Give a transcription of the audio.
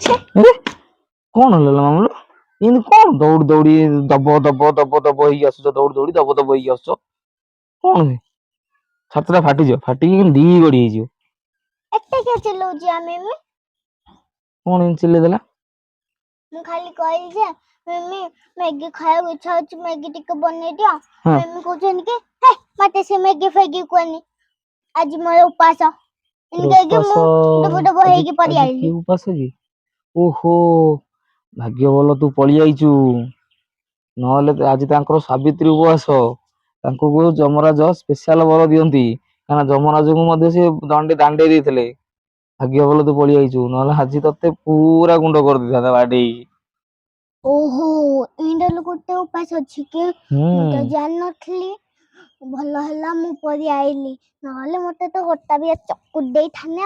ଆରେ, କଣ ହେଲା ମାମୁଲୁ? ଏମିତି କଣ ଦୌଡ଼ି ଦୌଡ଼ି ଦବ ଦବ ଦବ ଦବ ହେଇକି ଆସୁଛ? ଦୌଡ଼ି ଦୌଡ଼ି ଦବ ଦବ ହେଇକି ଆସୁଛ କଣ? ଛାତିଟା ଫାଟିଯିବ, ଫାଟିକି ଦି ଗଡି ହେଇଯିବ। ଏତେ କିଏ ଚିଲଉଛି ଆମେ? କଣ ଏମିତି ଚିଲେଇ ଦେଲା? ମୁଁ ଖାଲି କହିଲି ଯେ ମମି, ମ୍ୟାଗି ଖାଇବାକୁ ଇଚ୍ଛା ହଉଛି, ମ୍ୟାଗି ଟିକେ ବନେଇ ଦିଅ। ମମି କହୁଛନ୍ତି କି ହେ, ମତେ ସେ ମ୍ୟାଗି ଫ୍ୟାଗି କୁହନି, ଆଜି ମୋର ଉପାସ। ଏମିତି କହିକି ଉପାସ? ମୁଁ ଡୁବୁ ଡୁବୁ ହେଇକି ପଳେଇ ଆଜି ଆଇଲି। କି ଉପାସ କି? ଓହୋ, ଭାଗ୍ୟ ଭଲ ତୁ ପଳେଇ ଆଇଛୁ, ନହେଲେ ଆଜି ତାଙ୍କର ସାବିତ୍ରୀ ଉପବାସ। ତାଙ୍କୁ ଯମରାଜ ସ୍ପେଶାଲ ବର ଦିଅନ୍ତି, କାରଣ ଯମରାଜଙ୍କୁ ମଧ୍ୟ ସେ ଦଣ୍ଡେ ଦାଣ୍ଡେଇ ଦେଇଥିଲେ। ଭାଗ୍ୟ ଭଲ ତୁ ପଳେଇ ଆଇଛୁ, ନହେଲେ ଆଜି ତତେ ପୁରା ଗୁଣ୍ଡ କରିଦେଇଥାନ୍ତା ବାଡେଇକି। ଓହୋ, ଏଇଟା ଗୋଟେ ଉପାସ ଅଛି କି? ମୁଁ ତ ହୁଁ। ଜାଣିନଥିଲି। ଭଲ ହେଲା ମୁଁ ପଳେଇ ଆଇଲି, ନହେଲେ ମତେ ତ ଗୋଟା ବି ଚକୁଟି ଦେଇଥାନ୍ତେ।